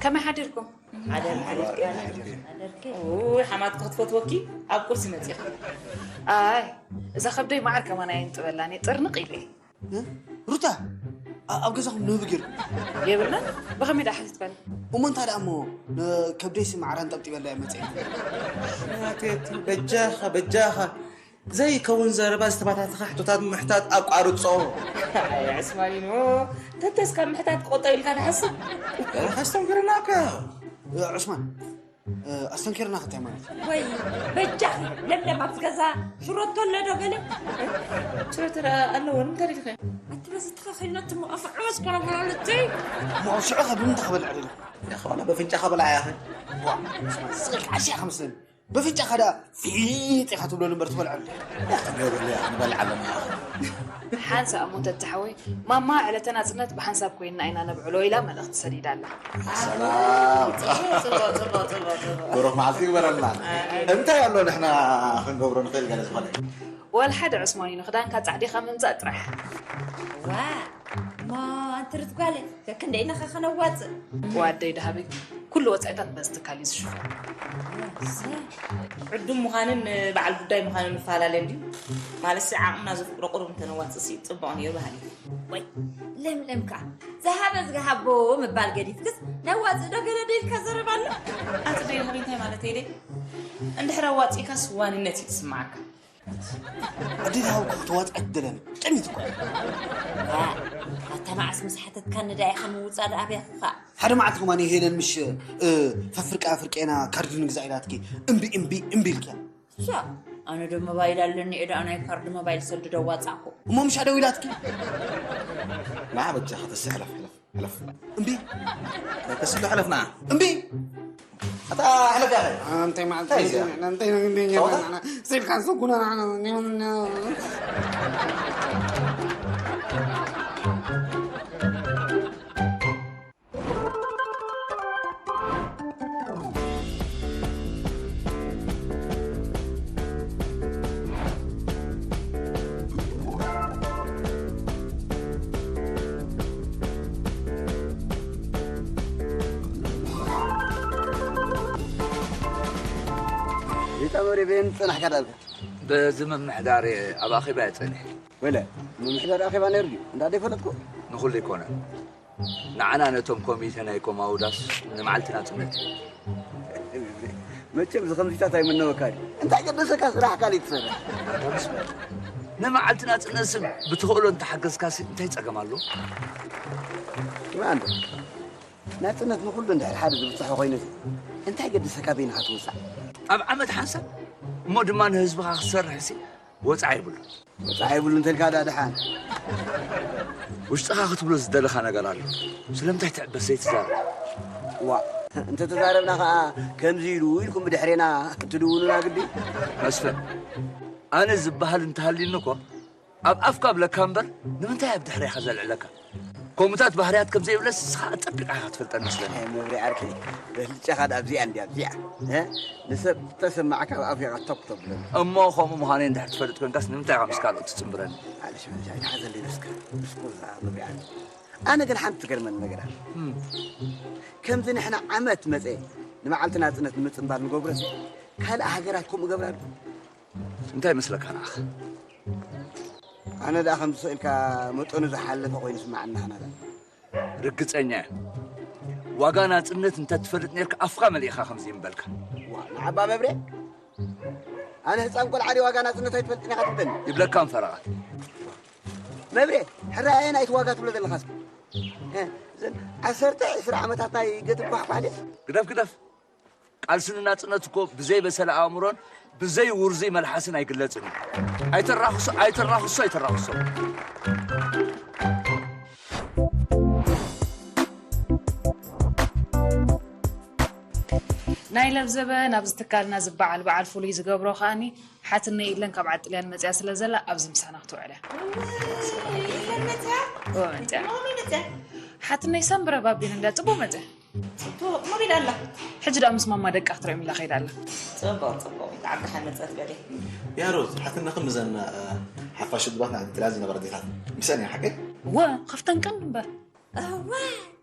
ከመይ ሓዲርኩም? ሓደርኪ። ሓደርኪ። ውይ፣ ሓማትኪ ክትፈትወኪ ኣብ ቁርሲ መጺኻ። ኣይ፣ እዛ ከብደይ መዓር ከማን ኣየንጥበላን እየ፣ ጥርንቕ ኢለ። እ? ሩታ፣ ኣ-፣ ኣብ ገዛኹም ንህቢ ጌርኩም? የብልናን። ብኸመይ ደኣ ሓቲትካኒ? እሞ እንታይ ደኣ እሞ፣ ን-፣ ከብደይሲ መዓር ኣንጠብጢበላ እየ መጺአ። ኣቴቲ፣ በጃኻ፣ በጃኻ። ዘይከውን ዘረባ ዝተባታተኸ ሕቶታት ምሕታት ኣቋርጾ። ኣይ፣ ዕስማኒኖ፣ ተተስ ካብ ምሕታት ቆጠብ ኢልካ ትሓስብ? ኧረ፣ ከስተንክረናካ። እ፣ ዑስማን፣ እ፣ ኣስተንኪርና ክታይ ማለት እዩ? ወይ፣ በጃኺ፣ ለምለም ኣብዚ ገዛ ሽሮቶ ኣሎ ዶ ገለ? ሽሮቶ ደኣ ኣለዎ፣ ንምንታይ ደሊኽዮ? ኣቲ በዚ ተኸኺልና እትሞ ኣፍ ዕወስ ኮነ ማለት እዩ። እሞ ሽዑ ኸ ብምንታይ ክበልዕ ደሊኹ? ያኸ ዋላ በፍንጫኻ በልዓ ያኸ። ዋ፣ ዑስማን፣ ስቕ ኢልካ ዓሻ ኢኻ መስለኒ። በፍንጫኻ ደኣ ፊጥ ኢኻ ትብለሉ እምበር ትበልዐሉ። ያኸ ገበለ ያኸ ንበልዓ ኣለና ያኸ። ሓንሳእ እሞ ተተሓወይ፣ ማማ ዕለተ ናጽነት ብሓንሳብ ኮይንና ኢና ነብዕሎ ኢላ መልእኽቲ ሰዲዳ ኣላ። ሰላም። ጽቡቕ፣ ጽቡቕ፣ ጽቡቕ፣ ጽቡቕ፣ ጽቡቕ። ብሩኽ መዓልቲ ይግበረልና። ኣሜን። እንታይ ኣሎ ንሕና ክንገብሮ ንኽእል ገለ ዝኾነ? ወላ ሓደ ዑስማኒኖ፣ ክዳንካ ጻዕዲኻ ምምጻእ ጥራሕ። ዋ፣ እሞ ኣንቲ ርትጓለ፣ ከክንደይ ኢና ኸ ኸነዋጽእ? ዋደይ ደሃበይ፣ ኩሉ ወጻኢታት በዚ ትካል እዩ ዝሽፈን። እሰይ። ዕዱም ምዃንን በዓል ጉዳይ ምዃንን ይፈላለ እንድዩ። ማለትሲ ዓቕምና ዘፍቅዶ ቁሩብ እንተነዋጽእሲ ጽቡቕ ነይሩ በሃሊ። ወይ፣ ለምለም ከኣ፣ ዝሃበ ዝሃቦ ምባል ገዲፍክስ፣ ነዋጽእ ዶ ገለ ዶ ኢልካ ዘረባ ኣሎ? ኣቲ ደይ ሃበይ እንታይ ማለተይ ደይ? እንድሕር ኣዋጺእካስ ዋንነት እዩ ዝስምዓካ። ኣደ ደሃብኩ ክተዋጽእ ኣይትደልን። ጥሚት እኮ። ዋ፣ ኣታ መዓስ ምስ ሓተትካኒ ደኣ ኢኻ ምውጻእ ደኣ ኣብያኹኻ። ሓደ መዓልቲ ከማን ሄለን ምሽ፣ እ፣ ፈፍርቀ ኣፍርቄና ካርድ ንግዛእ ኢላትኪ እምቢ፣ እምቢ፣ እምቢ ኢልኪያ። እሳ፣ ኣነ ዶ ሞባይል ኣለኒ፣ እየ ደኣ ናይ ካርድ ሞባይል ሰልዲ ዶ ዋጻእኩ? እሞ ምሻ ደው ኢላትኪ? ንዓ በጃኻ ተስሕለፍ፣ ሕለፍ፣ ሕለፍ። እምቢ። ተስዶ ሕለፍ ንዓ። እምቢ። ኣታ ሕለፍ ያኸ። ኣንተ ማለት እንታይ እዚኣ? ንሕና እንታይ ነው እንደ ጸወታ? ንሕና ስልካን ሰጉና ንሕና ሪታ መሬ በየን ጸናሕካ ዳልካ? በዚ ምምሕዳር ኣብ ኣኼባ እየ ጸኒሐ። ወለ፣ ምምሕዳር ኣኼባ ነይሩ ድዩ? እንዳ ደይፈለጥኩ? ንኹሉ ኣይኮነን። ንዓና ነቶም ኮሚቴ ናይ ኮማውዳስ ንመዓልቲ ናጽነት እዩ። መቸም እዚ ከምዚታት ኣይምነወካ ድዩ? እንታይ ገደሰካ ስራሕ ካልእ ትሰርሕ? ኣታ መስፍን፣ ንመዓልቲ ናጽነት ስብ ብትኽእሎ እንተሓገዝካሲ እንታይ ጸገም ኣሎ? ስማዕ እንዶ፣ ናጽነት ንኹሉ እንድሕር ሓደ ዝብጽሖ ኮይኑሲ እንታይ ገደሰካ በይንኻ ትውጻእ? ኣብ ዓመት ሓንሳብ እሞ ድማ ንህዝብኻ ክትሰርሕሲ ወጻኢ የብሉን። ወጻኢ የብሉን እንተልካ ደኣ ደሓን። ውሽጥኻ ክትብሎ ዝደለኻ ነገር ኣሎ። ስለምንታይ ትዕበስ ዘይትዛረብ? ዋ፣ እንተተዛረብና ኸኣ ከምዚ ኢሉ ኢልኩም ብድሕሬና ትድውኑና ግዲ? መስፍን፣ ኣነ ዝበሃል እንተሃልዩኒ እኮ ኣብ ኣፍካ እብለካ እምበር ንምንታይ ኣብ ድሕሬኻ ዘልዕለካ? ከምኡታት ባህርያት ከም ዘይብለስ ንስኻ ኣጸቢቕካ ኢኻ ትፈልጠኒ መስለኒ። ኣይ መብርሂ ዓርከይ፣ በልጫኻ ዳብዚኣ እንድያ ኣብዚኣ። እ? ንሰብ ተሰማዕካ ኣብ ኣፍካ ቶክ ተብለኒ። እሞ ከምኡ ምዃነይ እንድሕር ትፈልጥ ኮንካስ ንምንታይ ኢኻ ምስ ካልኦት ትጽንብረኒ? ማለሽ፣ ማለሽ፣ ኣይትሓዘለይ እስከ። እስኩ እዛ መብርሂ ዓርከይ። ኣነ ግን ሓንቲ ትገርመኒ ነገር ኣላ። እም። ከምዚ ንሕና ዓመት መጸ ንመዓልቲ ናጽነት ንምጽንባር ንገብሮስ ካልእ ሃገራት ከምኡ ገብራ ኣሎ? እንታይ ይመስለካ ንዓኻ? ኣነ ደኣ ከምዚ ስቕ ኢልካ መጠኑ ዝሓለፈ ኮይኑ ይስምዓኒ ንሕና ደኣ። ርግጸኛ እየ። ዋጋ ናጽነት እንተ ትፈልጥ ኔርካ ኣፍኻ መሊእኻ ከምዚ ምበልካ። ዋ፣ ንዓባ መብሬ፣ ኣነ ህጻን ቆልዓ ድየ ዋጋ ናጽነት ኣይትፈልጥን ኢኻ ትብለኒ? ይብለካ እምፈረቓ። መብሬ፣ ሕራየን ኣይትዋጋ ትብሎ ዘለኻ እስኪ። እ፣ እዘን ዓሰርተ ዕስራ ዓመታት ናይ ገትር ኳሕኳሕ ድየ? ግደፍ፣ ግደፍ። ቃልሲ ንናጽነት እኮ ብዘይ በሰለ ኣእምሮን ብዘይ ውርዙይ መልሓስን ኣይግለጽን እዩ። ኣይተራኽሶ፣ ኣይተራኽሶ፣ ኣይተራኽሶ። ናይ ለብዘበ ናብዚ ትካልና ዝበዓል በዓል ፍሉይ ዝገብሮ ከኣኒ ሓትነይ ኢለን ካብ ዓዲ ጥልያን መጽያ ስለ ዘላ ኣብዚ ምሳና ክትውዕል እያ። ኢለን መጽያ? እወ፣ መጽያ። ኖሚ መጽያ? ሓትነይ ሰንብረ ባቢን እንዳ ጽቡቕ መጽያ። ጽቡቕ፣ ኖሚ ኢላ ኣላ። ሕጂ ደኣ ምስ ማማ ደቃ ክትርእዮም ኢላ ከይዳ ኣላ። ጽቡቕ፣ ጽቡቕ። ብጣዕሚ ደሓን መጸት በሊ። ያሮት፣ ሓትነኽን ምዘን፣ እ፣ ሓፋሽ ውድባት ናይ ዓዲ ጥልያን ዝነበራ ኣዴታት ምስአን እያ፣ ሓቀይ? እወ፣ ከፍተን ቀንዲ እምበር። እወ፣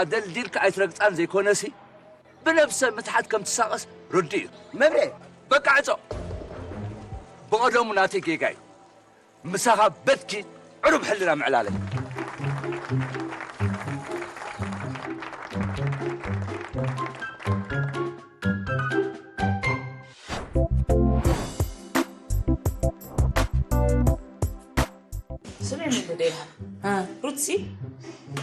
ኣደልዲልካ ኣይትረግጻን ዘይኮነሲ፣ ብነብሰ ምትሓት ከም ትሳቐስ ርዱእ እዩ። መብሬ! በቃ ዕጾ! ብቐደሙ ናተይ ጌጋ እዩ። ምሳኻ በትኪ ዕሩብ ሕልና ምዕላለይ። ስምዒ ምን ደይሃ ሩትሲ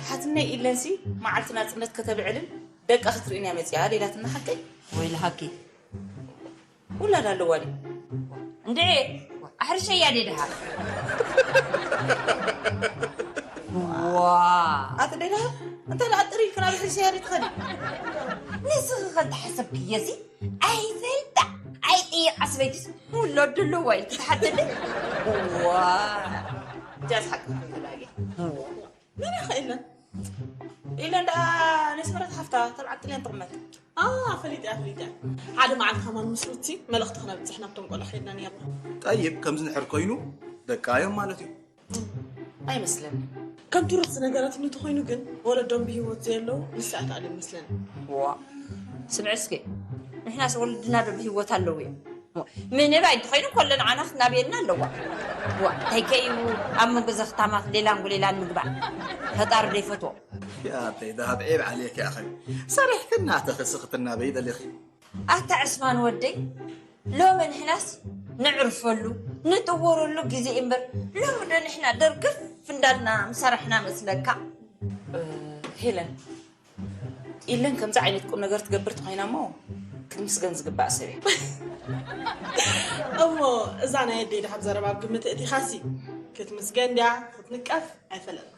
ሓትነይ ኢለንሲ መዓልቲ ናጽነት ከተብዕልን ደቃ ክትርእን እያ መጺኣ ደይላትና ሓቀይ ወይልሃኪ ውላድ ኣለዋ ድዩ እንድዒ ኣሕርሸያ ደ ድሃ ዋ ኣቲ ደይሃ እንታይ ደኣ ጥሪ ኢልክና ብሕርሸያ ደ ትኸዲ ንስኺ ከልተሓሰብክየሲ ኣይፈልጣ ኣይጥይቕ ኣስበይትስ ውላድ ኣለዋ ኢልኪ ትሓተኒ ዋ ጃዝ ሓቂ ተላየ መን ይኽእልን ኢለን ደኣ ነስመረት ሓፍታ ተብዓት ጥልያን ትቕመጥ ኣዋ ፈሊጥ እያ ፈሊጥ እያ ሓደ መዓልቲ ከማን ምስ ሩቲ መልእኽቲ ክነብፅሕ ናብቶም ቆልዑ ከይድና ነርና ጠይብ ከምዚ ንሕር ኮይኑ ደቃ እዮም ማለት እዩ ኣይመስለኒ ከምቲ ሩት ዝነገረትኒ ተኾይኑ ግን ወለዶም ብሂወት ዘየለዉ ንሳ እያ ትኣልዮም መስለኒ ዋ ስምዒ እስኪ ንሕናስ ወለድና ዶ ብሂወት ኣለዉ እዮም ምንባይ እንተኾይኑ ኮለን ዓናት ናብየና ኣለዋ ዋ እንታይ ከይቡ ኣብ መንጎ ዘኽታማት ሌላን ጉሌላን ምግባር ፈጣሪ ደይፈትዎ ያተይ ዳሃብ ዒብ ዓሌኪ ኣኸ ሰሪሕክና ተኽስኽትና በይደሊኺ ኣታ ዕስማን ወደይ ሎሚ ንሕናስ ንዕርፈሉ ንጥወረሉ ግዜ እምበር ሎሚ ዶ ንሕና ደርግፍ እንዳልና ምሰራሕና መስለካ ሄለን ኢለን ከምዚ ዓይነት ቁም ነገር ትገብር ተኾይና እሞ ክትምስገን ዝግባእ ሰብ እየ እሞ እዛ ናይ ኣደይ ድሓብ ዘረባ ኣብ ግምት እቲኻሲ ክትምስገን ድያ ክትንቀፍ ኣይፈለጥና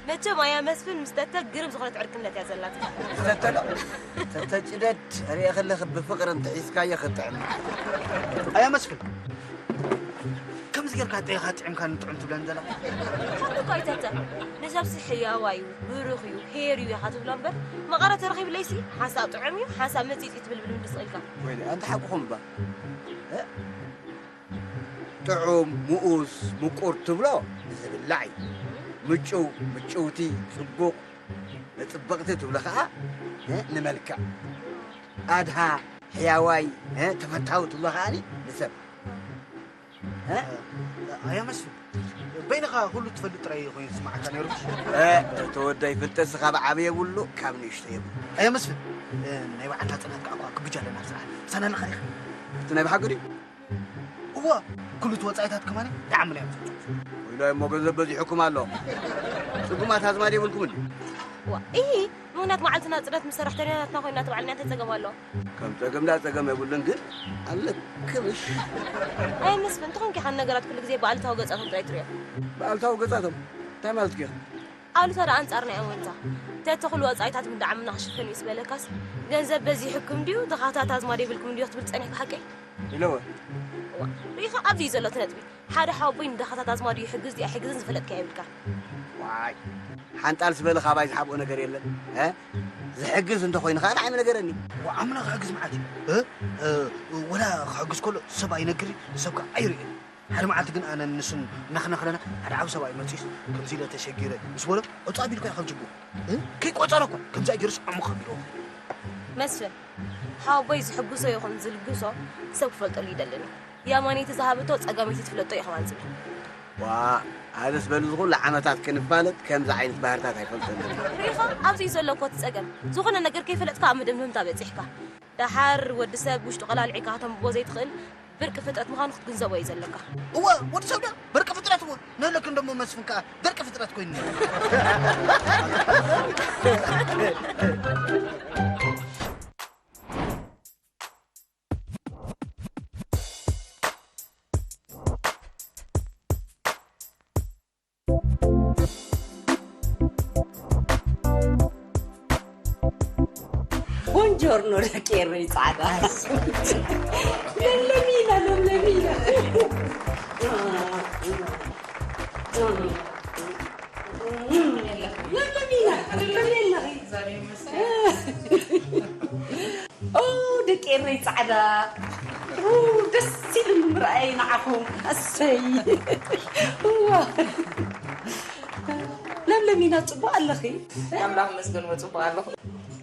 መቸም ኣያ መስፍን ምስ ተተ ግርም ዝኾነት ዕርክነት እያ ዘላትካ። ተተ ዶ? ተተ ጭደድ ርእየ ከለኺ ብፍቕሪ እንተ ሒዝካዮ ክጥዕም። ኣያ መስፍን ከምዚ ጌርካ ኣጥዒኻ ኣጥዒምካኒ ጥዑም ትብለኒ ዘለኻ። ሓቂ እኮ እዩ ተተ። ንሰብሲ ሕያዋይ እዩ፣ ብሩኽ እዩ፣ ሄር እዩ ኢኻ ትብሎ እምበር መቐረት ተረኺብለይሲ ሓንሳእ ጥዑም እዩ ሓንሳእ መጺጽ እዩ ትብል ብልምዲ ስቕ ኢልካ። ወይኔ ኣንቲ ሓቅኹም እባ። ጥዑም፣ ምኡዝ፣ ምቁር ትብሎ ንዝብላዕ እዩ። ምጭው፣ ምጭውቲ፣ ጽቡቕ፣ ንጽብቕቲ ትብሎ ኸኣ ንመልክዕ። ኣድሃ፣ ሕያዋይ፣ ተፈታዊ ትብሎ ኸኣ ንሰብ። ኣያ መስፍን፣ በይንኻ ኩሉ ትፈልጥ ጥራይ ኮይኑ ዝስምዓካ ነይሩ። ተወዳይ ፍልጠት ካብ ዓቢ የብሉ ካብ ንእሽቶ የብሉ። ኣያ መስፍን፣ ናይ በዓልታ ጽናት ከኣ እኳ ክብጃ ኣለና ኣብ ስራሕ። ምሳና ኣለኻ ዲኻ? እቲ ናይ ብሓቂ ድዩ? እወ፣ ኩሉ እቲ ወጻኢታት ከማን ንዓምና እዮም ዘውጽኡ። ወይላይ እሞ ገንዘብ በዚሑኩም ኣሎ። ጽጉማት ኣዝማድ የብልኩምን ድዩ? ዋ፣ ኢሂ፣ ምኽንያት መዓልትና ጽረት ምስ ሰራሕተኛታትና ኮይና ትባዕልና እንታይ ጸገም ኣሎ? ከም ጸገም ዳ ጸገም የብሉን ግን ኣለክምሽ። ኣይ መስፍን፣ እንተኾንኪ ኢኻ ንነገራት ኩሉ ግዜ ብኣሉታዊ ገጻቶም ጥራይ ትሪኦ። ብኣሉታዊ ገጻቶም? እንታይ ማለት ጌርኩም? ኣሉታ ደኣ ኣንጻር ናይ ኣወንታ። ተተኹሉ ወጻኢታት እንዳዓምና ክሽፍን እዩ ዝበለካስ ገንዘብ በዚሑኩም ድዩ ድኻታት ኣዝማድ የብልኩም ድዩ ክትብል ጸኒሕካ ሓቀይ? ኢለወ። ዋ፣ ርኢኻ ኣብዚ እዩ ዘሎ እቲ ነጥቢ። ሓደ ሓወቦይ ንድኻታት ኣዝማዱ ይሕግዝ ድዩ ኣይሕግዝን ዝፈለጥካዮ የብልካን። ዋይ፣ ሓንጣል ዝበለ ካባይ ዝሓብኦ ነገር የለን። እ? ዝሕግዝ እንተኾይኑ ኸኣ ንዓይ ምነገረኒ። ዋ፣ ኣምና ክሕግዝ መዓት እዩ። እ? እ፣ ወላ ክሕግዝ ከሎ ሰብ ኣይነግር፣ ሰብ ከኣ ኣይርእን። ሓደ መዓልቲ ግን ኣነ ንሱን እናኽና ከለና ሓደ ዓብ ሰብኣይ መጺኡስ ከምዚ ኢለ ተሸጊረ ምስ በሎ ዕጹ ኣቢልካ ኢኻ ትጅቡ። እ? ከይቆጸረ እኮ ከምዚ ገይሩስ ዕሙኽ ኣቢልዎ። መስፍን፣ ሓወቦይ ዝሕጉሶ ይኹን ዝልግሶ ሰብ ክፈልጠሉ ይደልን እዩ። ያማነይቲ ዝሃበቶ ጸጋመይቲ ትፍለጦ ኢኻ ማለት እዩ። ዋ፣ ኣነስ በሉ ዝኹሉ ዓመታት ክንፋለጥ ከምዚ ዓይነት ባህርታት ኣይፈልጠሉን። ርኢኻ ኣብዚ እዩ ዘሎ እኮ እቲ ጸገም። ዝኾነ ነገር ከይፈለጥካ ኣብ መደምደምታ በጺሕካ። ደሓር ወዲ ሰብ ውሽጡ ቀላሊዕካ ከተንብቦ ዘይትኽእል ብርቂ ፍጥረት ምዃኑ ክትግንዘቦ እዩ ዘለካ። እወ፣ ወዲ ሰብ ድኣ በርቂ ፍጥረት እወ። ንህለክ እንደሞ መስፍን ከኣ በርቂ ፍጥረት ኮይኑ። ቦንጆርኖ ደቂ ኤረይ ጻዕዳ ለምለሚና ለምለሚና ከመይ ኣለኺ? ኦ፣ ደቂ ኤረይ ጻዕዳ። ኦ፣ ደስ ኢሉኒ ምርኣየይ ንዓኹም። ኣሰይ። እዋ። ለምለሚና፣ ጽቡቕ ኣለኺ? ኣምላኽ ይመስገን፣ ጽቡቕ ኣለኹ።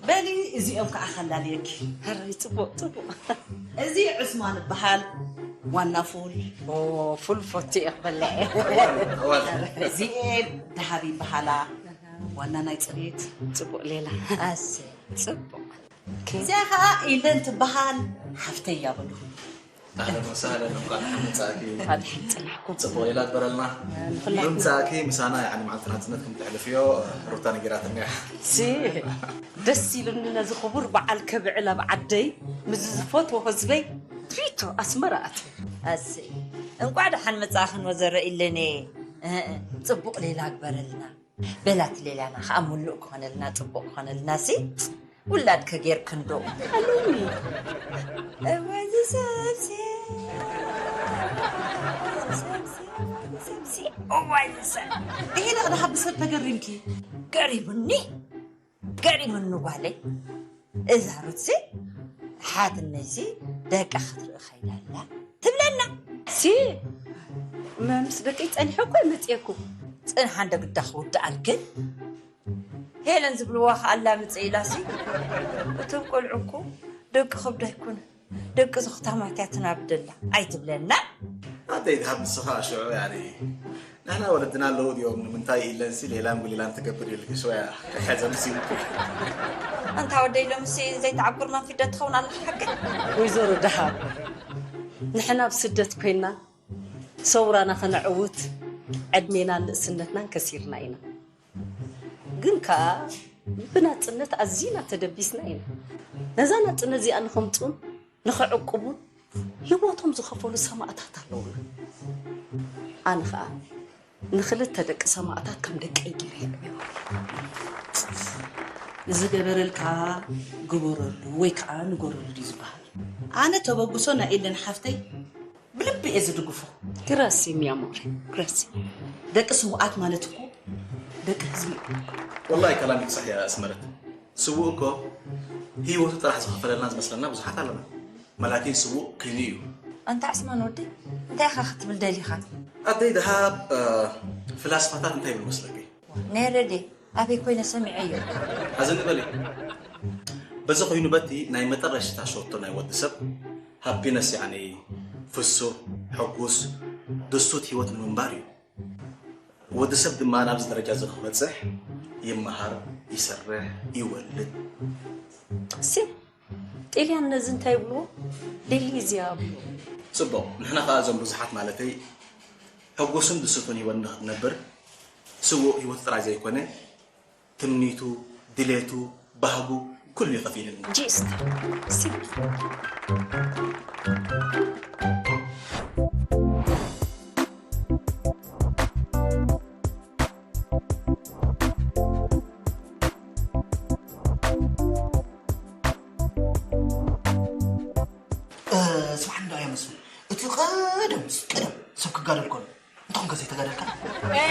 በሊ፣ እዚኦም ከዓ ከላልየኪ። ኧረ፣ ጽቡቕ፣ ጽቡቕ። እዚ ዑስማን ይበሃል፣ ዋና ፉል። ኦ፣ ፉል ፈትየ ክበልዕ እየ። እወ፣ እወ። እዚኤ ደሃብ ይበሃላ፣ ዋና ናይ ጽሬት። ጽቡቕ ሌላ። ኣሰይ፣ ጽቡቕ። እዚኣ ኸዓ ኢለን ትበሃል፣ ሓፍተይ እያ በሉ። ኣህለን ወሳህለን፣ እንኳን ደሓን መጻእኪ። እንኳን ደሓን ጸናሕኩም። ጽቡቕ ሌላ ግበረልና። ንኹላትና። ምምጻእኪ ምሳና፣ ያዕኒ፣ መዓልቲ ናጽነት ከም ተሕልፍዮ ሩታ ነጊራትና እያ። ሲ፣ ደስ ኢሉኒ ነዚ ክቡር በዓል ከብዕል ኣብ ዓደይ ምስ ዝፈትዎ ህዝበይ ትሪቶ ኣስመራ ኣትየ። ኣሰይ፣ እንቋዕ ደሓን መጻእኽን ወይዘሮ ኢለኔ። እ፣ እ፣ ጽቡቕ ሌላ ግበረልና። በላት ሌላና ኸኣ ምሉእ ክኾነልና፣ ጽቡቕ ክኾነልና ሲ ውላድ ከጌርክን ዶ? ኣሉኒ። እዋይ ዝሰብሲ፣ ዝሰብሲ፣ ዝሰብሲ፣ እዋይ ዝሰብ። ይሄ ደኣ ደሓ ብሰብ ተገሪምኪ? ገሪሙኒ፣ ገሪሙኒ ጓለይ። እዛ ሩትሲ ሓትነይሲ ደቃ ክትርኢ ኸይዳ ኣላ ትብለና። ሲ፣ መ-፣ ምስ ደቀይ ጸኒሐ እኮ እየ መጺኤኩ። ጽንሓ እንደ ግዳ ክውድኣልክን። ሄለን ዝብልዋ ኸኣ ኣላ ምጽእ ኢላሲ። እቶም ቆልዑ እኮ ደቂ ከብዳ ኣይኮኑን። ደቂ ዝኽታማት እያ ትናብደላ። ኣይትብለና። ኣደይ ድሃብ ንስኻ ሽዑ ያኒ ንሕና ወለድና ኣለዉ ድዮም? ንምንታይ ኢለንሲ ሌላን ጉሊላን ትገብር ኢልኪ ሽወያ ከሕዘም ሲምኩ። ኣንታ ወደይ ሎምሲ ዘይተዓጉር መንፊት ዶ ትኸውን ኣለኻ ሓቂ? ወይዘሮ ደሃብ፣ ንሕና ኣብ ስደት ኮይና ሰውራና ከነዕውት ዕድሜናን ንእስነትናን ከሲርና ኢና። ግን ከኣ ብናጽነት ኣዚና ተደቢስና ኢና። ነዛ ናጽነት እዚኣ ንኸምጽኡን ንኸዕቁቡን ህይወቶም ዝኸፈሉ ሰማእታት ኣለዉና። ኣነ ኸኣ ንኽልተ ደቂ ሰማእታት ከም ደቀይ ገይረ የዕብዮም። ዝገበረልካ ግበረሉ ወይ ከኣ ንገረሉ ድዩ ዝበሃል? ኣነ ተበግሶ ናይ ኢለን ሓፍተይ ብልቢ እየ ዝድግፎ። Grazie, mio amore, grazie። ደቂ ስውኣት ማለት እኮ ደቂ ህዝቢ እዮም። ወላሂ ከላሚክ ሳሕ እያ ኣስመረት። ስዉእ እኮ ህይወቱ ጥራሕ ዝኸፈለልና ዝመስለና ብዙሓት ኣለና። መላኪን ስዉእ ክይኑ እዩ። ኣንታ ዕስማን ወደይ፣ እንታይ ኢኻ ክትብል ደሊኻ? ኣደይ ደሃብ፣ እ፣ ፍላስፋታት እንታይ ይብሉ መስለኪ? ነረዴ፣ ኣበይ ኮይነ ሰሚዐዮ? ሓዘን ንበሊ። በዚ ኮይኑ በቲ ናይ መጠረሽታ ሸቶ ናይ ወዲ ሰብ ሃፒነስ፣ ያኒ ፍሱህ፣ ሕጉስ፣ ድሱት ህይወት ንምንባር እዩ። ወዲ ሰብ ድማ ናብዚ ደረጃ እዚ ንክበጽሕ ይመሃር፣ ይሰርሕ፣ ይወልድ። ሲ፣ ጢልያን ነዚ እንታይ ይብልዎ? ዴሊዝያ ይብልዎ። ጽቡቕ፣ ንሕና ከኣ እዞም ብዙሓት ማለተይ ሕጉስን ድሱትን ህይወት ንኽትነብር ስዉእ ህይወት ጥራይ ዘይኮነ ትምኒቱ፣ ድሌቱ፣ ባህጉ ኩሉ እዩ ከፊልልና። ጂስታ። ሲ። እ፣ ስማዕ እንዳ እያ መስፍን። እቲ ቀደም፣ ቀደም ሰብ ክጋደል ከሎ፣ እንተኾንከ ዘይተጋደልካ? እ፣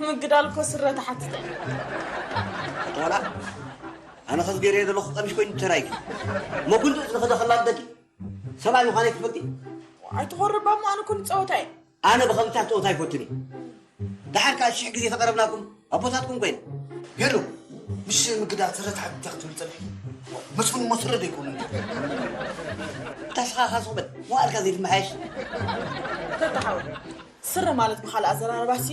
ምግዳል እኮ ስረ ተሓትተ። ኣቶ ዋላ፣ ኣነ ኸዚ ገይረዮ ዘለኹ ቀሚሽ ኮይኑ ተራእዩኪ። መጉንጥጥ ዝኸደ ኸላ ደቂ ሰብኣይ ምዃነይ ትፈልጢ? ኣይትኾርባ እሞ ኣነ እኮ ንጸወታ እየ። ኣነ ብኸምታት ጸወታ ኣይፈቱን እየ። ደሓር ከኣ ሽሕ ግዜ ተቐረብናኩም፣ ኣቦታትኩም ኮይነ። ሄሎ፣ ምሽ ምግዳል ስረ ተሓቲታ ክትብል ጸኒሕኪ? መስፍን እሞ ስረ ዶ ኣይኮኑን? ታሽኻኻ ሱቕ በል፣ መዋእልካ ዘይትመሓየሽ። ተተሓወ፣ ስረ ማለት ብኻልእ ኣዘራርባሲ፣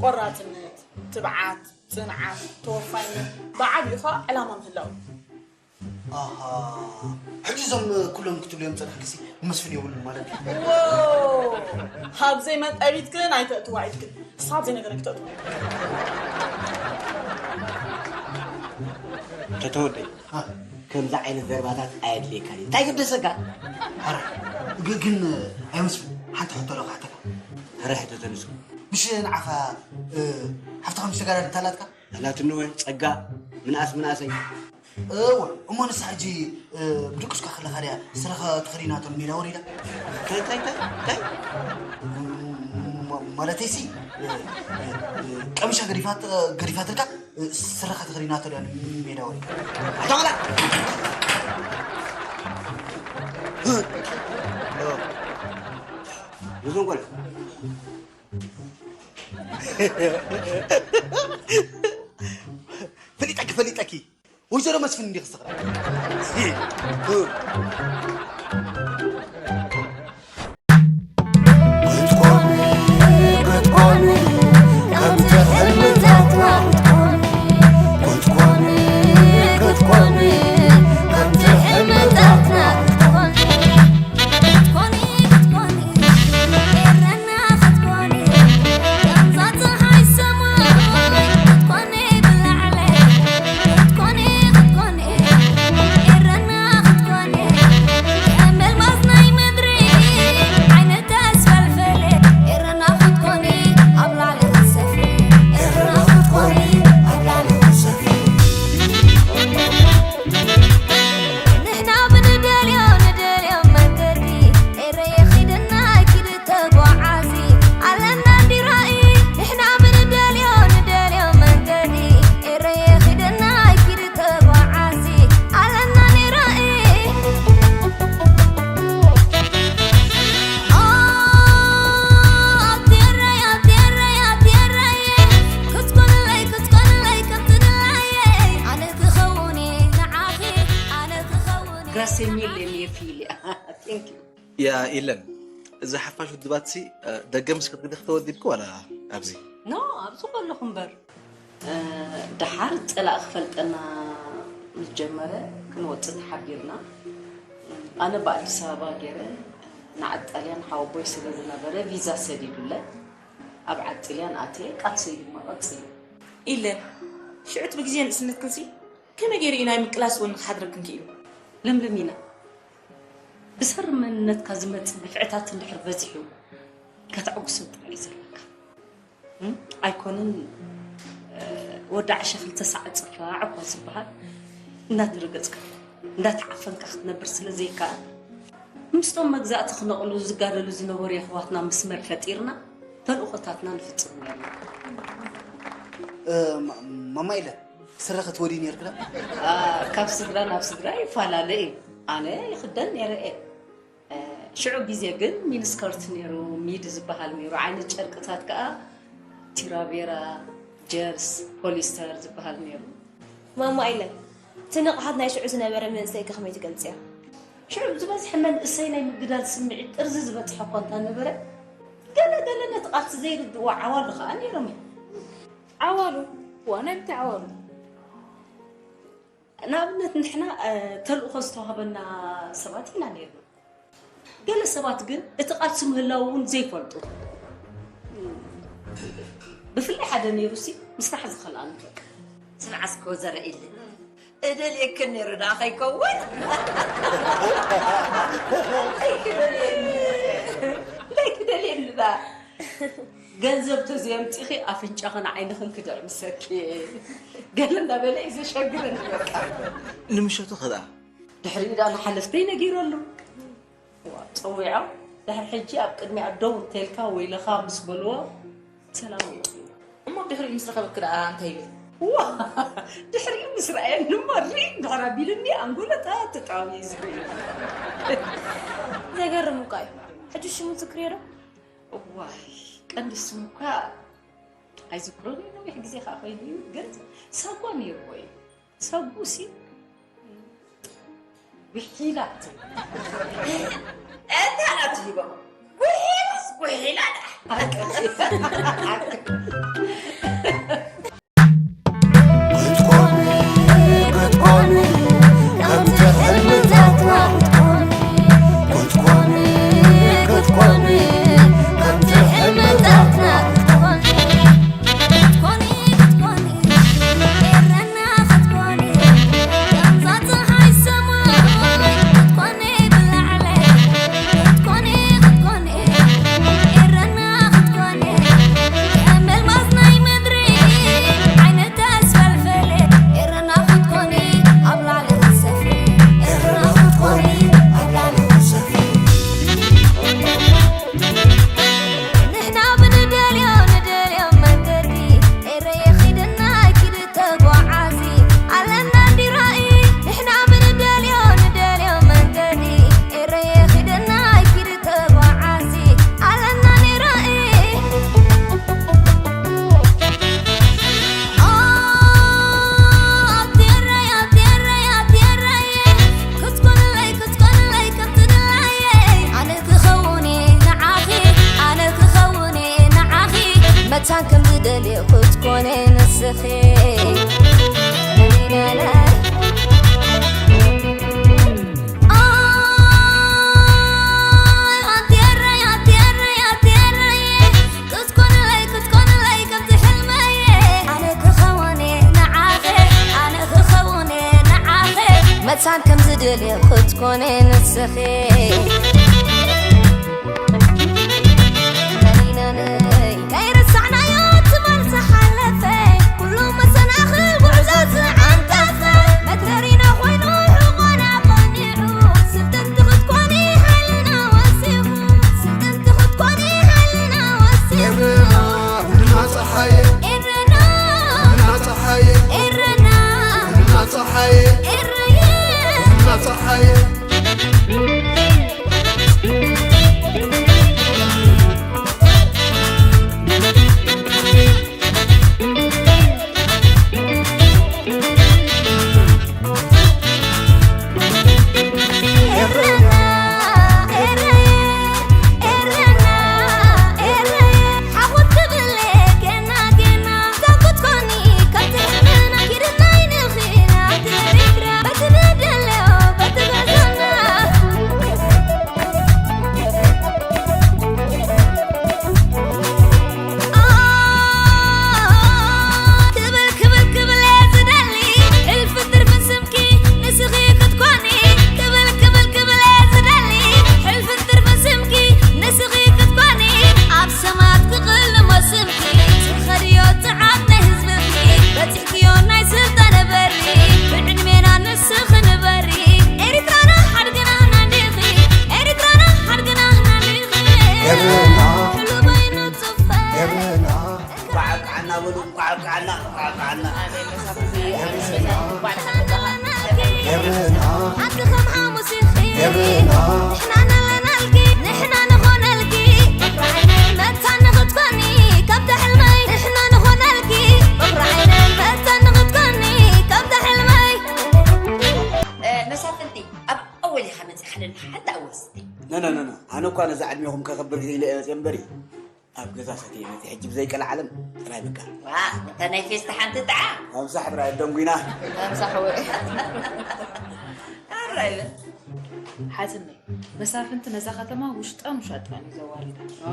ቆራጽነት፣ ትብዓት፣ ጽንዓት፣ ተወፋይነት፣ ብዓቢኡ ኸኣ ዕላማ ምህላው። ኣሃ፣ ሕጂ እዞም ኩሎም ክትብልዮም ጸኒሕክሲ መስፍን የብሉን ማለት እዩ። ዎ! ኣብ ዘይመጠቢት ግን ኣይተእትዋ ኢድክን። ንስኻ ኣብ ዘይነገረኪ ተእትዋ። ተተወደይ፣ አ። ከምዚ ዓይነት ዘረባታት ኣየድልየካን እዩ። እንታይ ገደሰካ? ኣረ፣ ግ-፣ ግን ኣይመስፍን፣ ሓንቲ ሕቶ ዶ ክሓተካ? ኣረ፣ ሕቶ ተንሱ። ምሽ ንዓኻ፣ እ፣ ሓፍትኻ ምሽ ተጋዳሊት ኣላትካ? ኣላትኒ ወ፣ ጸጋ፣ ምንኣስ ምንኣሰይ። እወ፣ እሞ ንሳ ሕጂ፣ እ፣ ብድቁስካ ከለኻ ድያ ስረኻ ተኸዲናቶ ንሜዳ ወሪዳ? እንታይ፣ እንታይ፣ እንታይ፣ እንታይ? እሞ፣ ማለተይሲ፣ እ፣ እ፣ እ፣ ቀሚሻ ገዲፋት-፣ ገዲፋትልካ፣ እ፣ ስረኻ ተኸዲናቶ ድያ ንሜዳ ወሪዳ? ኣታ ቆልዓ! እዞም ቆልዑ። ፈሊጠኪ፣ ፈሊጠኪ። ወይዘሮ መስፍን እንዲኺ ዝኽራ። ክትኮኒ፣ ክትኮኒ፣ ከምቲ ሕልምታትና ክትኮኒ። ክትኮኒ፣ ክትኮኒ፣ ከምቲ ሕልምታትና ክትኮኒ። ክትኮኒ፣ ክትኮኒ፣ ኤረና ክትኮኒ፣ ከምዛ ጸሓይ ሰማይ ክትኮኒ፣ ብላዕለይ ክትኮኒ፣ ክትኮኒ፣ ኤረና ክትኮኒ፣ ከም ኣልማዝ ናይ ምድሪ ዓይነት ተስፈልፈለ፣ ኤረና ክትኮኒ፣ ኣብ ላዕሊ ክትሰፍሪ፣ ኤረና ክትኮኒ፣ ኣብ ላዕሊ ክትሰፍሪ። ንሕና ብንደልዮ ንደልዮ መንገዲ ኤረየ ኺድና ኪድ ተጓዓዚ ኣለና እንዲ ራእይ። ንሕና ብንደልዮ ንደልዮ መንገዲ ኤረየ ኺድና ኪድ ተጓዓዚ ኣለና እንዲ ራእይ። ኦ፣ ኣቲ ኤረይ፣ ኣቲ ኤረይ፣ ኣቲ ኤረይ፣ ክትኮንለይ፣ ክትኮንለይ ከምቲ ድላየ። ኣነ ክኸውን እየ ንዓኺ፣ ኣነ ክኸውን እየ። Grazie mille, mia figlia. Thank you. ያ ኢለን፣ እዚ ሓፋሽ ውድባትሲ፣ እ፣ ደገ ምስ ክትግደፍ ተወዲብኪ ዋላ ኣብዚ? ኖ፣ ኣብዚ ከለኹ እምበር። እ፣ ደሓር ጸላኢ ክፈልጠና ምስ ጀመረ ክንወጽእ ተሓቢርና። ኣነ ብኣዲስ ኣበባ ገይረ ንዓዲ ጣልያን ሓወቦይ ስለ ዝነበረ ቪዛ ሰዲዱለ ኣብ ዓዲ ጥልያን ኣትየ። ቃልሰይ ድማ ቀጺሉ። ኢለን፣ ሽዑ እቲ ብግዜ ንእስነትክንሲ ከመይ ገይሩ እዩ ናይ ምቅላስ ወኒ ክሓድረክን ክኢሉ? ለምለም ኢና። ብሰሪ መንነትካ ዝመጽእ ግፍዕታት እንድሕር በዚሑ፣ ከተዕጉሶ ጥራይ እዩ ዘለካ። እም? ኣይኮነን፣ እ፣ ወዲ ዓሻ ክልተ ሳዕ ጽፋዕ እኳ ዝበሃል፣ እንዳተረገጽካ፣ እንዳተዓፈንካ ክትነብር ስለ ዘይከኣል፣ ምስቶም መግዛእቲ ክነቕሉ ዝጋደሉ ዝነበሩ የሕዋትና መስመር ፈጢርና፣ ተልእኾታትና ንፍጽም ነርና። እ፣ ማ-፣ ማማ ኢለ፣ ስረ ክትወዲ ነርክላ? ኣ፣ ካብ ስድራ ናብ ስድራ ይፈላለ እዩ። ኣነ ይኽደን ነይረ እየ። እ፣ ሽዑ ግዜ ግን ሚኒስከርት ነይሩ፣ ሚድ ዝበሃል ነይሩ። ዓይነት ጨርቅታት ከኣ ቲራቬራ፣ ጀርስ፣ ፖሊስተር ዝበሃል ነይሩ። ማማ ኢለን፣ እቲ ንቕሓት ናይ ሽዑ ዝነበረ መንእሰይኪ ከመይ ትገልጽዮ? ሽዑ ዝበዝሐ መንእሰይ ናይ ምግዳል ስምዒት ጥርዚ ዝበጽሖ እኳ እንተነበረ፣ ገለ ገለ ነቲ ቃልሲ ዘይርድእዎ ዓዋሉ ከኣ ነይሮም እዮም። ዓዋሉ? እዋ፣ ናይ ምንታይ ዓዋሉ? ንኣብነት ንሕና፣ እ፣ ተልእኾ ዝተዋህበና ሰባት ኢና ነይርና። ገለ ሰባት ግን እቲ ቃልሲ ምህላዉ እውን ዘይፈልጡ። ብፍላይ ሓደ ነይሩሲ ምስራሕ ዝኸልኣኒ በቃ። ስምዓ እስከ ወዘረ ኢለ። እደልየክን ነይሩ ደኣ ከይከውን። እንታይ ክደልየኒ? እንታይ ክደልየኒ ደኣ? ገንዘብ ተዘየምጺኺ ኣፍንጫኽን ዓይንኽን ክድዕምሰኪ እየ። ገለ እንዳበለ እዩ ዘሸግረኒ በቃ። ንምሸቱ ኸ ደኣ? ድሕሪኡ ደኣ ንሓለፍተይ ነጊረሉ። ዋ፣ ጸዊዖም፣ ድሕሪ ሕጂ ኣብ ቅድሚኣ ደው እንተልካ ወይለኻ ምስ በልዎ፣ ሰላም ይወስድዎ። እሞ ድሕሪኡ ምስ ረኸበኪ ደኣ እንታይ ይብል? ዋ፣ ድሕሪኡ ምስ ረኣየኒ እሞ ሪእ እንድሕር ኣቢሉኒ፣ ኣንጎለታ ተጣብዩ ዝብል። ዘገርም እኳ እዩ። ሕጂ ሽሙ ትዝክርዮ ዶ? እዋይ፣ ቀንዲ ስሙ እኳ ኣይዝክሮን እየ፣ ነዊሕ ግዜ ከኣ ኮይኑ እዩ፣ ግን ሳጓ ነይርዎ እዩ። ሳጉሲ ዊሒላ ትብል። እንታይ ደኣ ትሂቦ? ዊሒላስ ዊሒላ ደኣ። ክትኮኒ፣ ክትኮኒ፣ ከምቲ ሕልምታትና ክትኮኒ። ክትኮኒ፣ ክትኮኒ፣ ከምቲ ሕልምታትና ክትኮኒ። ክትኮኒ፣ ክትኮኒ፣ ኤረና ክትኮኒ፣ ከምዛ ጸሓይ ሰማይ ክትኮኒ፣ ብላዕለይ ክትኮኒ፣ ክትኮኒ፣ ኤረና ክትኮኒ፣ ከም ኣልማዝ ናይ ምድሪ መታን ከም ዝደልየ ክትኮነ ንስኺ መኒናነይ ከይረሳዕናዮ ትማል ዝሓለፈ ኩሉ መሰናኽል ጉዕዞ ዝዓንቀፈ መትረሪና ኮይኑ ሕቆና ቆኒዑ ስልጥንቲ ክትኮኒ ሓይልና ወሲኹ ስልጥንቲ ክትኮኒ ሓይልና ወሲኹ ኤረና ኩልና ፀሓየ ኤረና ኩልና ፀሓየ ኤረና ኩልና ፀሓየ ኤረና ኩልና ፀሓየ ኤረየ ኩልና ፀሓየ ክብል ክብል ክብል እየ ዝደሊ ሕልፍን ትርፍን ስምኪ ንስኺ ክትኮኒ ክብል ክብል ክብል እየ ዝደሊ ሕልፍን ትርፍን ስምኪ ንስኺ ክትኮኒ ኣብ ሰማያት ክቕልሞ ስምኪ ትኸድዮ ጸዓት ናይ ህዝብኪ በጺሕክዮ ናይ ስልጣነ በሪ ብዕድሜና ንስኺ ንበሪ ኤሪትራና ሓድግና ናንዲኺ ኤሪትራና ሓድግና ናንዲኺ ኤርና ሕሉበይ ንጹፈ ኤርና እንኳዕ ኣብቅዓና በሉ፣ እንኳዕ ኣብቅዓና፣ እንኳዕ ኣብቅዓና። ኣንቲ ከም ሓሙስ ኢኺ፣ ንሕና ኣለናልኪ፣ ንሕና ንኾነልኪ። ፍቕሪ ዓይነይ መታን ንኽትኮኒ፣ ከምቲ ሕልመይ፣ ንሕና ንኾነልኪ። ፍቕሪ ዓይነይ መታን ንኽትኮኒ፣ ከምቲ ሕልመይ። እ፣ መሳፍንቲ፣ ኣብ ኣወል ኢኻ መጺእካለና፣ ሓንቲ ኣወል እስቲ። ኖ፣ ኖ፣ ኖ፣ ኖ። ኣነ እኳ ነዛ ዕድሜኹም ከኽብር ኢለ እየ መጽየ እምበሪ። ኣብ ገዛ ሰትየ መጽየ፣ ሕጂ ብዘይ ቀልዓለም ጥራይ በቃ። ዋ፣ እታ ናይ ፌስታ ሓንቲ ጥዓ። ኣምሳሕ ጥራይ ደንጉይና። ኣምሳሕ ወይ። ኣራይ። ሓትነይ፣ መሳፍንቲ ነዛ ከተማ ውሽጣን ውሻጣን እዩ ዘዋርዳ። ኦ፣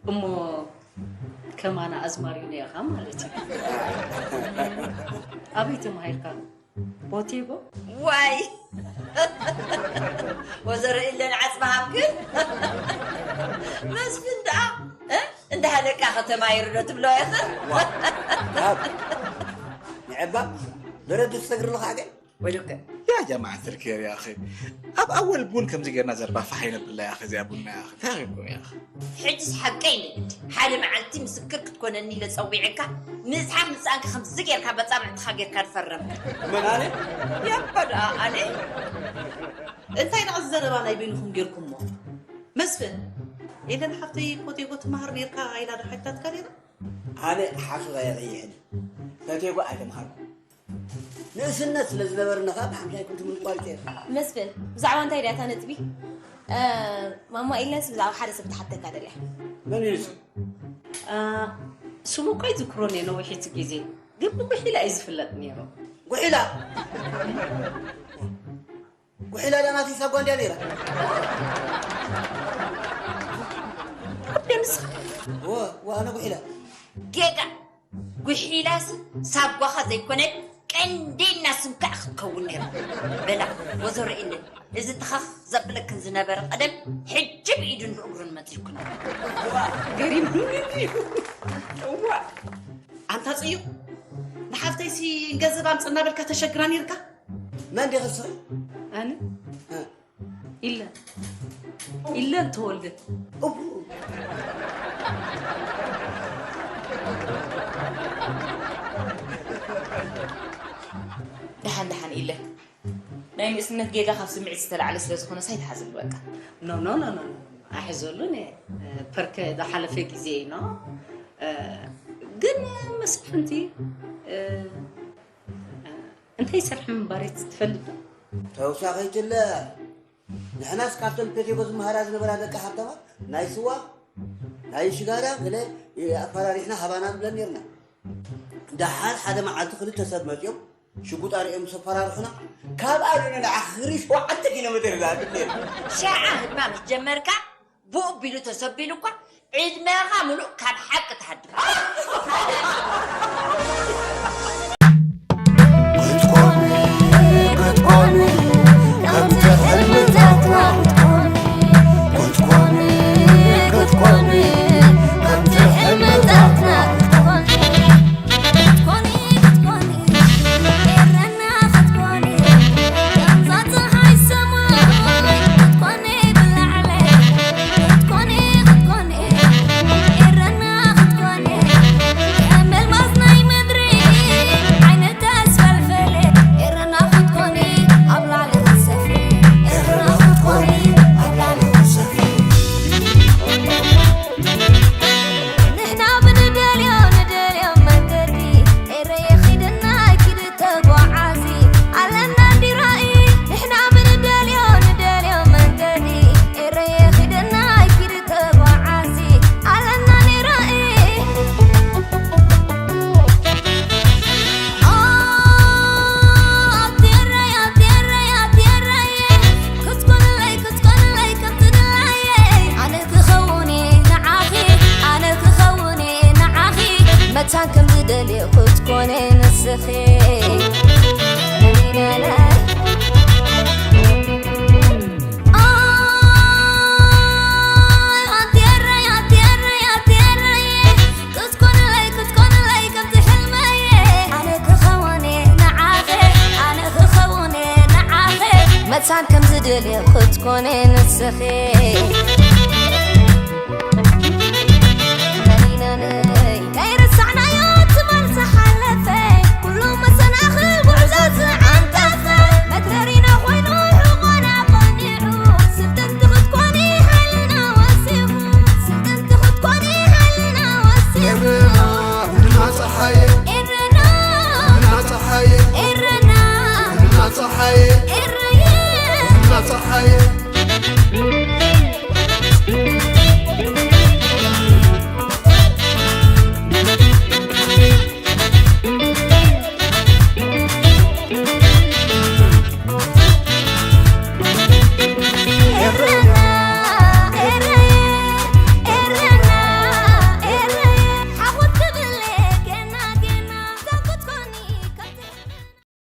እሞ ከማና ኣዝማሪኖ ኢኻ ማለት እዩ። ኣበይ ተማሂርካ? ቦቴጎ? ዋይ! ወይዘሮ ኢለን ዓጽሚ ሃብክን? መስፍን ደኣ፣ እ? እንዳ ሃለቃ ከተማ ይርዶ ትብሎ ኢኺ? ዋ! ካብ ንዕባ በረድ ትሰግሪ ኣለኻ ዓገ? ወይ ዶክተር? يا جماعة الخير يا أخي. ኣብ ኣወል ቡን ከምዚ ጌርና ዘርባፋሕ ኣይነብላ ኢኺ እዚኣ ቡና ኢኺ። እንታይ ጌርኩም ኢኺ? ሕጅስ ሓቀይ ንግድ። ሓደ መዓልቲ ምስክር ክትኮነኒ ኢለ ጸዊዐካ፣ ምጽሓፍ ምጽኣንካ ከምዚ ጌርካ በጻብዕትኻ ጌርካ ዝፈረምካ። መን ኣነ? ያባ ደኣ ኣነ። እንታይ ደኣ እዚ ዘረባ ናይ በይንኹም ጌርኩሞ? መስፍን፣ ኤለን ሓፍተይ ፖቴጎ ትመሃር ኔርካ ኢላ ዶ ሓቲታትካ ኔራ? ኣነ ሓሶት ኣየቕይሕን። ፖቴጎ ኣይተምሃርኩ። ንእስነት ስለ ዝነበርኒ ኸኣ ብሓምሻይ ክልተ ምሉእ ቋሪጸ እየ። መስፍን፣ ብዛዕባ እንታይ ድያ እታ ነጥቢ? እ፣ ማማ ኢልነስ ብዛዕባ ሓደ ሰብ ትሓተካ ደልያ። መን እዩ ንሱ? እ፣ ስሙ እኮ ኣይዝክሮን እየ ነዊሕ እቲ ግዜ፣ ግን ብጉሒላ እዩ ዝፍለጥ ነይሩ። ጉሒላ? ጉሒላ ዳ ናተይ ሳጓ እንድያ ነይራ። ኣቤ ንስኻ። እወ፣ እወ፣ ኣነ ጉሒላ። ጌጋ። ጉሒላሲ ሳጓኻ ዘይኮነት ቀንዴና ስምካዕ ክትከውን ነይራ። በላ ወይዘሮ ኢለን፣ እዚ ትኸኽ ዘብለክን ዝነበረ ቀደም ሕጂ ብኢዱን ብእግሩን መጺኡክን። ገሪሙኒ እዩ። እዋ። ኣንታ ጽዩ፣ ንሓፍተይሲ ገንዘብ ኣምጽእ እናበልካ ተሸግራ ነይርካ? መን ዲኺ ንስኺ? ኣነ? እ። ኢለን። ኢለን ተወልደ። እቡ። ደሓን፣ ደሓን ኢለ። ናይ ንእስነት ጌጋ ካብ ስምዒት ዝተላዕለ ስለ ዝኾነስ ኣይትሓዝሉ በቃ። ኖ፣ ኖ፣ ኖ፣ ኖ፣ ኖ። ኣይሕዘሉን እየ። ፐርከ ዝሓለፈ ግዜ እዩ፣ ኖ። እ፣ ግን መሳፍንቲ፣ እ፣ እንታይ ይሰርሕ ምንባር ትፈልጥ ዶ? ተውሳኺትለ ንሕናስ ካብተን ፔቴጎ ዝመሃራ ዝነበራ ደቂ ሃብታማት ናይ ስዋ፣ ናይ ሽጋራ ገለ ኣፈራሪሕና ሃባና ንብለን ነርና። ደሓር ሓደ መዓልቲ ክልተ ሰብ መጺኦም ሽጉጥ ኣርእዮም ምስ ኣፈራርሑና፣ ካብ ኣሉነ ንዓኺ ሸውዓተ ኪሎ ሜትር ኢና ክንደይር። ሸዓ ህድማ ምስ ጀመርካ፣ ብኡ ቢሉ ተሰቢሉ እኳ ዕድመኻ ምሉእ ካብ ሓቂ ትሃድም። ክትኮኒ፣ ክትኮኒ፣ ከምቲ ሕልምታትና ክትኮኒ። ክትኮኒ፣ ክትኮኒ፣ ከምቲ ሕልምታትና ክትኮኒ። ክትኮኒ፣ ክትኮኒ፣ ኤረና ክትኮኒ፣ ከምዛ ጸሓይ ሰማይ ክትኮኒ ብላዕሊ። ክትኮኒ፣ ክትኮኒ፣ ኤረና ክትኮኒ፣ ከም መልማስ ናይ ምድሪ ዓይነት ተስፈልፈለ። ኤረና ክትኮኒ ኣብ ላዕሊ ክትሰፍሪ፣ ኤረና ክትኮኒ ኣብ ላዕሊ ክትሰፍሪ። ንሕና ብንደልዮ ንደልዮ መንገዲ፣ ኤረየ ኺድና ኪድ ተጓዓዚ፣ ኣለና እንዲ ራእይ። ንሕና ብንደልዮ ንደልዮ መንገዲ፣ ኤረየ ኺድና ኪድ ተጓዓዚ፣ ኣለና እንዲ ራእይ። ኦ፣ ኣቲ ኤረይ፣ ኣቲ ኤረይ፣ ኣቲ ኤረይ፣ ክትኮንለይ፣ ክትኮንለይ ከምቲ ድላየይ። ኣነ ክኸውን እየ ንዓኺ፣ ኣነ ክኸውን እየ ንዓኺ፣ መታን ከም ዝደልዮ ክትኮኒ ንስኺ። ኣይ፣ ኣቲ ኤረይ፣ ኣቲ ኤረይ፣ ኣቲ ኤረይ፣ ክትኮንለይ፣ ክትኮንለይ ከምቲ ሕልመየ። ኣነ ክኸውን እየ ንዓኺ፣ ኣነ ክኸውን እየ ንዓኺ፣ መታን ከም ዝደልዮ ክትኮኒ ንስኺ። ከይረሳዕናዮ ትማል ዝሓለፈ፣ ኩሉ መሰናኽል ጉዕዞ ዝዓንቀፈ፣ መትረሪና ኮይኑ ሕቆና ቆኒዑ፣ ስልጥንቲ ክትኮኒ ሓይልና ወሲኹ፣ ስልጥንቲ ክትኮኒ ሓይልና ወሲኹ። ኤረና፣ ኤረና ጸሓየ፣ ኤረና፣ ኤረና ጸሓየ፣ ኤረና፣ ኤረና ጸሓየ፣ ኤረየ፣ ኤረና ጸሓየ።